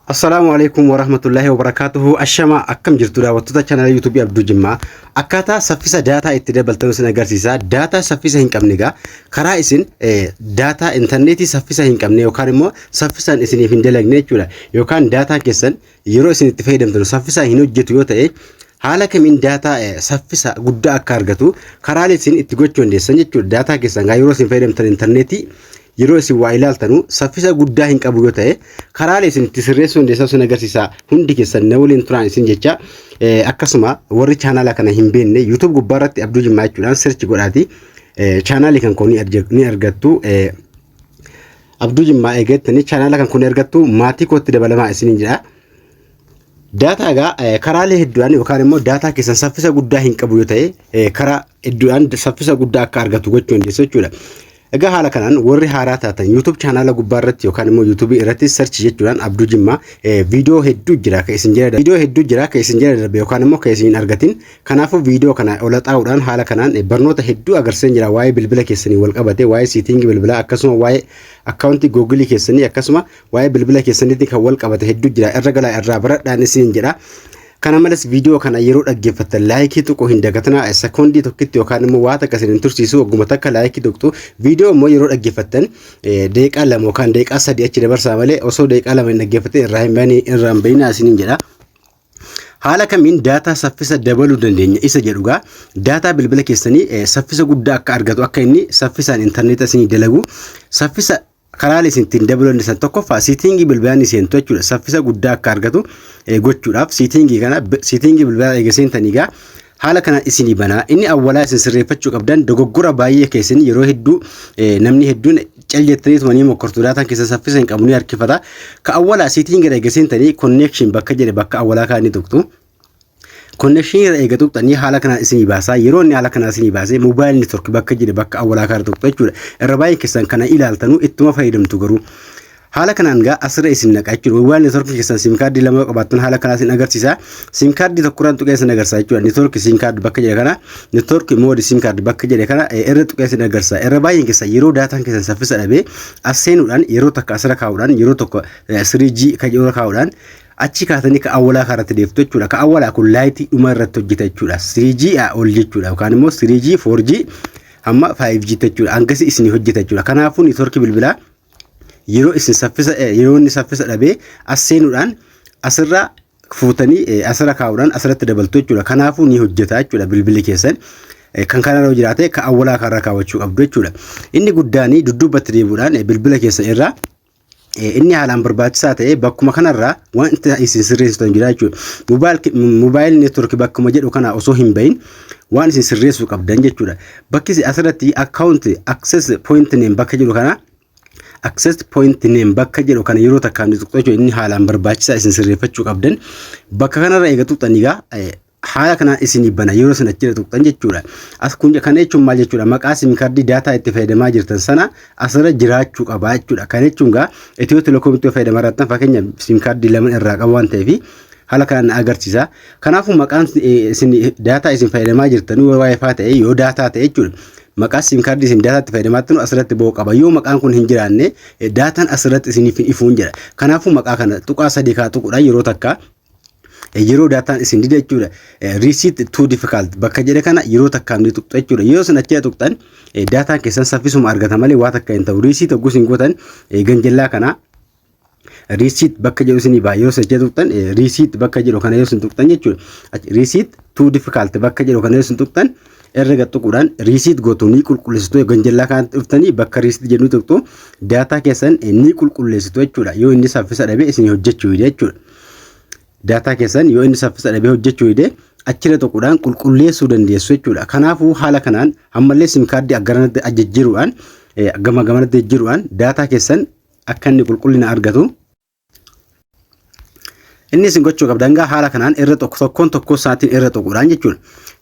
Assalaamu alaikum warahmatullahi wabarakatuhu. Ashama, akkam jirtu daawwattoota chaanala YouTube Abduu Jimmaa? Akkaataa saffisa daataa itti dabaltan isin agarsiisa. Daataa saffisa hin qabne egaa karaa isin daataa intarneetii saffisa hin qabne yookaan immoo saffisaan isiniif hin dalagne jechuudha. Yookaan daataa keessan yeroo isin itti fayyadamtan saffisaan hin hojjetu yoo ta'e, haala kamiin daataa saffisa guddaa akka argatu karaalee isin itti gochuu dandeessan jechuudha. Daataa keessan gaa yeroo isin fayyadamtan intarneetii yeroo isin waa ilaaltanu saffisa guddaa hin qabu yoo ta'e, karaalee isin itti sirreessuu dandeessan isin agarsiisa. Hundi keessan na waliin turaan isin jecha. Akkasuma warri chaanaala kana hin beekne, YouTube gubbaa irratti Abduu Jimmaa jechuudhaan search godhaati chaanaalii kan koo ni argattu. Abduu Jimmaa eegattanii chaanaala kan koo ni argattu, maatii kootti dabalamaa isiniin jedha. Daataa egaa karaalee hedduudhaan yookaan immoo daataa keessan saffisa guddaa hin qabu yoo ta'e, karaa hedduudhaan saffisa guddaa akka argatu gochuu dandeessu jechuudha. Egaa haala kanaan warri haaraa taatan YouTube chaanaala gubbaa irratti yookaan immoo YouTube irratti search jechuudhaan Abduu Jimmaa viidiyoo hedduu jira kan isin jala viidiyoo hedduu jira kan isin jala darbe yookaan immoo kan isin hin argatin. Kanaafuu viidiyoo kana ola xaa'uudhaan haala kanaan barnoota hedduu agarsiisan jira, waa'ee bilbila keessanii wal qabate, waa'ee setting bilbilaa, akkasuma waa'ee akkaawuntii Google keessanii, akkasuma waa'ee bilbila keessaniitti kan wal qabate hedduu jira. Irra galaa, irraa baradhaan isiniin jedha. Kana malees viidiyoo kana yeroo dhaggeeffattan like tuquu hin dagatinaa. Sekoondii tokkitti yookaan immoo waa takka isin hin tursiisu, wagguma takka like tuqxu. Viidiyoo immoo yeroo dhaggeeffattan daqiiqaa 2 yookaan daqiiqaa 3 achi dabarsaa malee osoo daqiiqaa 2 hin dhaggeeffatin irraa hin bahini, irraa hin bahinaa isiniin jedha. Haala kamiin daataa saffisa dabaluu dandeenya isa jedhugaa, daataa bilbila keessanii saffisa guddaa akka argatu, akka inni saffisaan intarneeta isinii dalagu, saffisa karaalee isin ittiin dabaluu dandeessan tokkoffaa setting bilbilaa ni seentu jechuudha. Saffisa guddaa akka argatu gochuudhaaf setting kana, setting bilbilaa eega seentanii egaa haala kanaan isinii banaa. Inni awwalaa isin sirreeffachuu qabdan, dogoggora baay'ee keessan yeroo hedduu namni hedduun cal jettanii tumanii mokkortuu, daataan keessa saffisa hin qabu, ni harkifata. Ka awwalaa setting eega seentanii connection bakka jedhe, bakka awwalaa kaan ni tuqxu. Connection irra eega tuqxanii haala kanaan isinii baasaa. Yeroo inni haala kanaan isinii baasee mobile network bakka jedhe, bakka awwalaa kana tuqxu jechuudha. Irra baay'ee keessan kana ilaaltanuu ittuma fayyadamtu, garuu haala kanaan gaa asirra isin naqa jechuudha. Mobile network keessan SIM card lama qabaattan haala kanaa isin agarsiisa. SIM card tokkorraan tuqee isin agarsiisa jechuudha. Network SIM card bakka jedhe kana, network mode SIM card bakka jedhe kana irra tuqee isin agarsiisa. Irra baay'een keessan yeroo daataan keessan saffisa dhabee as seenuudhaan yeroo takka asirra kaa'uudhaan, yeroo tokko 3G kan jedhu kaa'uudhaan achi kaatanii ka awwalaa kanatti deeftu jechuudha. Ka awwalaa kun LTE dhuma irratti hojjeta jechuudha. 3G ol jechuudha yookaan immoo 3G, 4G hamma 5G jechuudha. Hangasi isinii hojjeta jechuudha. Kanaafuu network bilbilaa yeroo isin saffisa yeroo inni saffisa dhabee as seenuudhaan asirraa fuutanii asirra kaa'uudhaan asirratti dabaltu jechuudha. Kanaafuu ni hojjeta jechuudha bilbilli keessan. Kan kanarra yoo jiraate ka awwalaa kanarra kaawwachuu qabdu jechuudha. Inni guddaan dudduubatti deebi'uudhaan bilbila keessan irraa inni haalaan barbaachisaa ta'e bakkuma kanarraa wanta isin sirreessitan jira jechuudha. Mobile network bakkuma jedhu kana osoo hin bahin waan isin sirreessuu qabdan jechuudha. Bakki asirratti account access point name bakka jedhu kana, access point name bakka jedhu kana yeroo takkaan tuqxu jechuudha. Inni haalaan barbaachisaa isin sirreeffachuu qabdan. Bakka kanarra eega tuqxan egaa haala kanaan isinii bana yeroo isin achirra tuqxan jechuudha. As kun kana jechuun maal jechuudha? Maqaa SIM card daataa itti fayyadamaa jirtan sana asirra jiraachuu qaba jechuudha. Kana jechuun gaa Ethio Telecom itti fayyadamaa jirtan, fakkeenya SIM card lama irraa qabu waan ta'eef, haala kanaan na agarsiisa. Kanaafuu maqaan isin daataa isin fayyadamaa jirtan yoo WiFi ta'e, yoo daataa ta'e jechuudha. Maqaa SIM card isin daataa itti fayyadamaa jirtan asirratti ba'uu qaba. Yoo maqaan kun hin jiraanne daataan asirratti isiniif hin ifuun jedha. Kanaafuu maqaa kana tuqaa sadii kaa tuquudhaan yeroo takka yeroo daataan isin dide jechuudha. Reset to default bakka jedhe kana yeroo takkaan ni tuqxu jechuudha. Yeroo isin achii tuqxan daataan keessan saffisuma argata malee waa takka hin ta'u. Reset hogguu isin gootan ganjallaa kana reset bakka jedhu isinii ba'a. Yeroo isin achii tuqxan reset bakka jedhu kana yeroo isin tuqxan jechuudha. Reset to default bakka jedhu kana yeroo isin tuqxan irra gad tuquudhaan reset gootu, ni qulqulleessitu. Ganjallaa kanatti dhuftanii bakka reset jedhu tuqxu, daataa keessan ni qulqulleessitu jechuudha. Yoo inni saffisa dhabe isin hojjechuu jechuudha. Daataa keessan yoo inni saffisa dhabee hojjechuu dide achirra tuquudhaan qulqulleessuu dandeessu jechuudha. Kanaafuu haala kanaan ammallee SIM card garanatti jijjiiruudhaan, gama gamanatti jijjiiruudhaan daataa keessan akka inni qulqullina argatu. Inni isin gochuu qabdan gaa haala kanaan irra tokko tokkoon tokkoo isaatiin irra tuquudhaan jechuudha.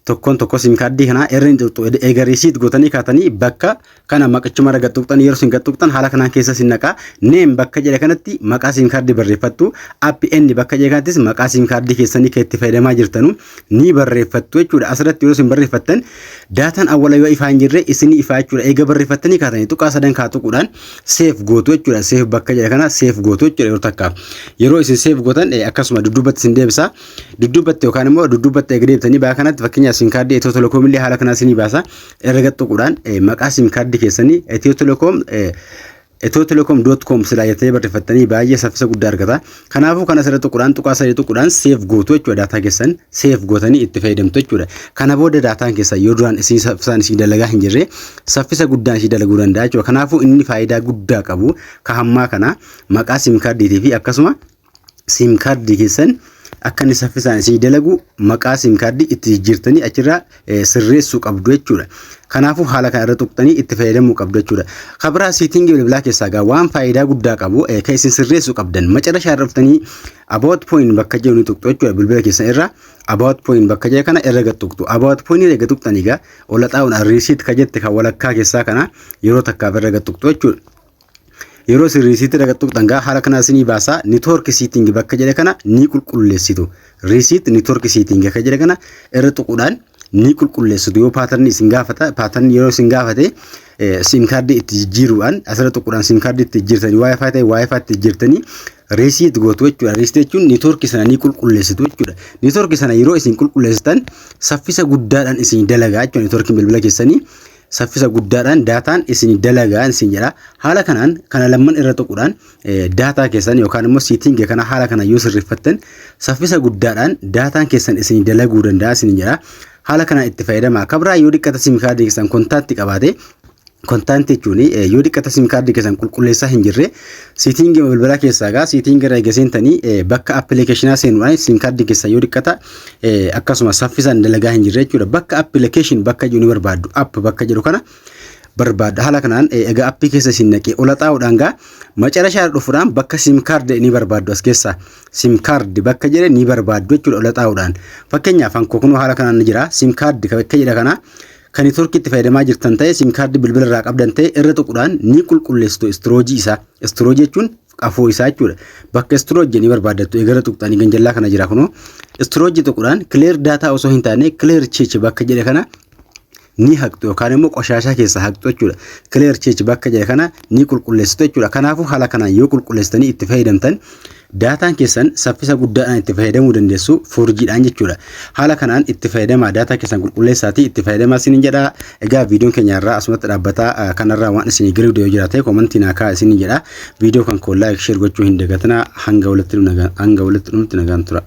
Tokkoon tokko SIM kaardii kanaa irra ni tuqxu. Eega reset gootanii kaatanii bakka kana maqachuma irra tuqxan. Yeroo isin tuqxan haala kanaan keessa isin naqaa. Name bakka jedhe kanatti maqaa SIM kaardii barreeffattu. APN bakka jedhe kanattis maqaa SIM kaardii keessanii kan itti fayyadamaa jirtanu ni barreeffattu jechuudha. Asirratti yeroo isin barreeffattan daataan awwala yoo ifaa hin jirre isinii ifaa jechuudha. Eega barreeffattanii kaatanii tuqaa sadan kaa tuquudhaan save gootu jechuudha. Save bakka jedhe kana save gootu jechuudha yeroo takkaaf. Yeroo isin save gootan akkasuma dudduubatti isin deebisa. Dudduubatti yookaan immoo dudduubatti eega deebitanii bakka kanatti, fakkeenyaaf, SIM kaardii Itiyoo Telekoom illee haala kanaa isinii baasa. Irra tuquudhaan maqaa SIM kaardii keessanii Itiyoo Telekoom, ethiotelecom.com silaa jettanii barreeffattanii baay'ee saffisa guddaa argata. Kanaafuu kana asirra tuquudhaan, tuqaa sadii tuquudhaan save gootu jechuudha. Daataa keessan save gootanii itti fayyadamtu jechuudha. Kana booda daataan keessan yoo duraan isin saffisaan isin dalagaa hin jirre saffisa guddaan isin dalaguu danda'a jechuudha. Kanaafuu inni faayidaa guddaa qabu ka hammaa kana maqaa SIM kaardiitii fi akkasuma SIM kaardii keessan akka inni saffisaan isin dalagu maqaa SIM kaardii itti jijjiirtanii achirraa sirreessuu qabdu jechuudha. Kanaafuu haala kana irra tuqxanii itti fayyadamuu qabdu jechuudha. Kabiraa settingii bilbilaa keessaa gaa waan faayidaa guddaa qabu kan isin sirreessuu qabdan macarashaa irra dhuftanii about phone bakka jedhu ni tuqxu jechuudha. Bilbila keessan irra about phone bakka jedhu kana irra gad tuqxu. About phone irra gad tuqxanii gaa ola xaa'uun reset ka jette kan walakkaa keessaa kana yeroo takkaaf irra gad tuqxu jechuudha. Yeroo isin reset irra gad tuqxan gaa haala kanaa isinii baasaa. Network setting bakka jedhe kana ni qulqulleessitu. Reset network setting akka jedhe kana irra tuquudhaan ni qulqulleessitu. Yoo patternii isin gaafata, patternii yeroo isin gaafate SIM kaardii itti jijjiiruudhaan asirra tuquudhaan SIM kaardii itti jijjiirtanii, WiFi ta'e WiFi itti jijjiirtanii reset gootu jechuudha. Reset jechuun networkii sana ni qulqulleessitu jechuudha. Networkii sana yeroo isin qulqulleessitan saffisa guddaadhaan isin dalagaa jechuudha. Networkiin bilbila keessanii saffisa guddaadhaan daataan isin dalagaa isin jedha. Haala kanaan kana lamman irra tuquudhaan daataa keessan yookaan immoo settingii kana haala kana yoo sirreeffattan saffisa guddaadhaan daataan keessan isin dalaguu danda'a isin jedha. Haala kanaan itti fayyadamaa. Kabraa yoo dhiqqata SIM kaardii keessan contact qabaate, contact jechuun yoo dhiqqata SIM kaardii keessan qulqulleessaa hin jirre, settingii bilbilaa keessaa gaa settingii irra eega seentanii bakka applicationaa seenuudhaan SIM kaardii keessan yoo dhiqqata akkasuma saffisaan dalagaa hin jirre jechuudha. Bakka application bakka jiru ni barbaaddu. App bakka jedhu kana barbaadda. Haala kanaan egaa appii keessa isin naqee ola xaa'uudhaan gaa macarashaa dhufuudhaan bakka SIM card ni barbaaddu. As keessa SIM card bakka jedhe ni barbaaddu jechuudha ola xaa'uudhaan. Fakkeenyaaf hankoo kunoo haala kanaan ni jira. SIM card bakka jedha kana kan networkii itti fayyadamaa jirtan ta'e, SIM kaardii bilbila irraa qabdan ta'e, irra tuquudhaan ni qulqulleessitu storageii isaa. Storageii jechuun qafoo isaa jechuudha. Bakka storageii ni barbaaddattu eegala tuqxanii ganjallaa kana jira kunoo. Storageii tuquudhaan clear data osoo hin taane clear cache bakka jedhe kana ni haqxu yookaan immoo qoshaashaa keessa haqxu jechuudha. Clear cache bakka jedhe kana ni qulqulleessitu jechuudha. Kanaafuu haala kanaan yoo qulqulleessitanii itti fayyadamtan daataan keessan saffisa guddaadhaan itti fayyadamuu dandeessu 4Gdhaan jechuudha. Haala kanaan itti fayyadamaa, daataa keessan qulqulleessaatii itti fayyadamaa isiniin jedha. Egaa viidiyoon keenya irraa asumatti dhaabbataa. Kanarraa waan isinii galuu yoo jiraate commentii naa kaa'aa isiniin jedha. Viidiyoo kan koo like, share gochuu hin dagatinaa. Hanga walitti dhumnutti nagaan tura.